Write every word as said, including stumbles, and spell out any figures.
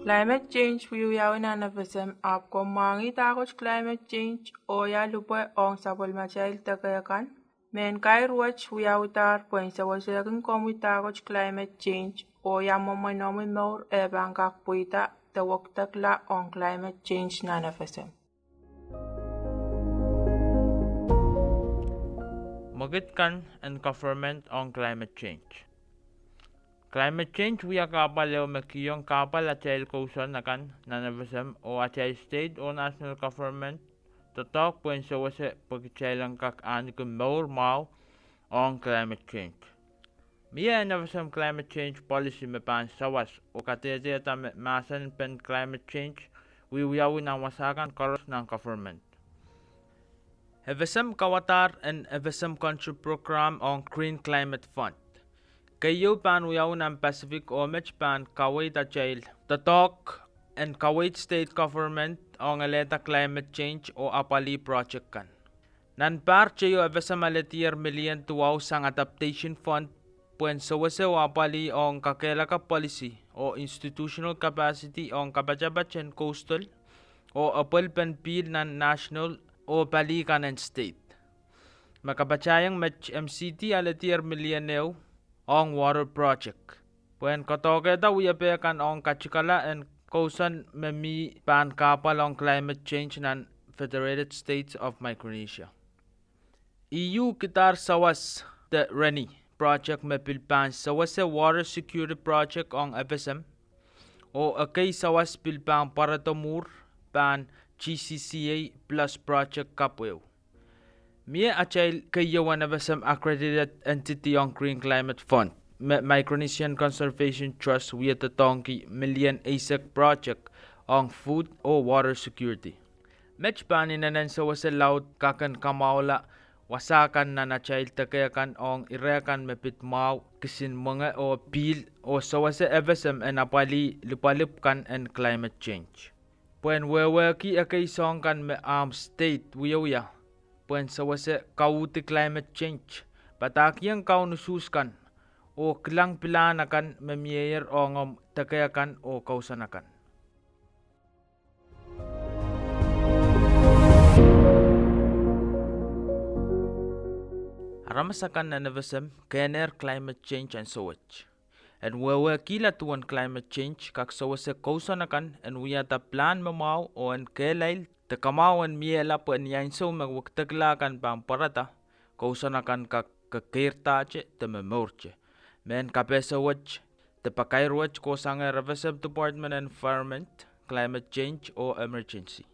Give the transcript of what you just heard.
Climate change wiewiawi nan FSM ahpw komw mwahngih dahkot climate change oh ia lipwe ong sapwellimatail deke kan. Mehn kair wet wiawihdahr pwehn sewesehkin komwi dahkot climate change oh ia mwomwen omwi mour eh pahn kak pweida de wekidekla ong climate change nan FSM. Mwekid kan en government ong climate change. Climate change wia kahpwal ehu me kihong kahpwal atail kousoan akan nan FSM oh atail state oh national government doadoahk pwehn sewese pwe kitail en kak ahneki mour mwahu ong climate change. Mie en FSM climate change policy me pahn sawas oh kadehdehda me mahsen pen climate change wiewiawi nan wasa kan koaros nan government. FSM kauwadahr en FSM Country Program ong Green Climate Fund. Keieu pahn wiawi nan Pacific oh met pahn kaweid atail doadoahk en kaweid state government ong elehda climate change oh apwalih project kan. Nan pahr teio FSM alehdier million duwau sang adaptation fund pwehn sewese oh apwalih ong kakehlaka policy oh institutional capacity ong kapatapat en coastal oh apwalih pen pihl nan national oh pali kan en state. Me kapatahieng met MCT alehdier million ehu ong water project pwehn kadoahkehda wiepe kan ong katikala en kousoan me mi pahn kahpwal ong climate change nan Federated States of Micronesia. EU kidahr sawas de RENI project me pil pahn sewese water security project ong FSM oh ekei sawas pil pahn pwarodo mwuhr pahn GCCA plus project kapw ehu. Mie atail keieun FSM accredited entity ong Green Climate Fund me Micronesian Conservation Trust wie doadoahngki million eisek project ong food oh water security. Met pahn inenen sewese laud kak en kamwahula wasa kan nan atail deke kan ong ire kan me pid mwahu kisin mwenge oh pihl oh sewese FSM en apwalih lipwalipw kan en climate change. Pwehn wehwehki ekei soahng kan me ahmw state wiewia pwehn sewese kauhdi climate change, padahkihong kaun usuhs kan oh kilang pilahn akan me mieier ong omw deke kan oh kousoan akan. Aramas akan nan FSM kehnehr climate change ansou wet. En wehwehkihla duwen climate change kak sewese kousoan akan en wiahda pilahn me mwahu oh en kehlail de kamwahu en miehla pwe ni ansou me wekidekla kan pahn pwarada, kousoan akan kak kekeirdahte de momourte. Mehn kapehse wet de pakair wet kohsangehr FSM Department en Environment, Climate Change oh Emergency.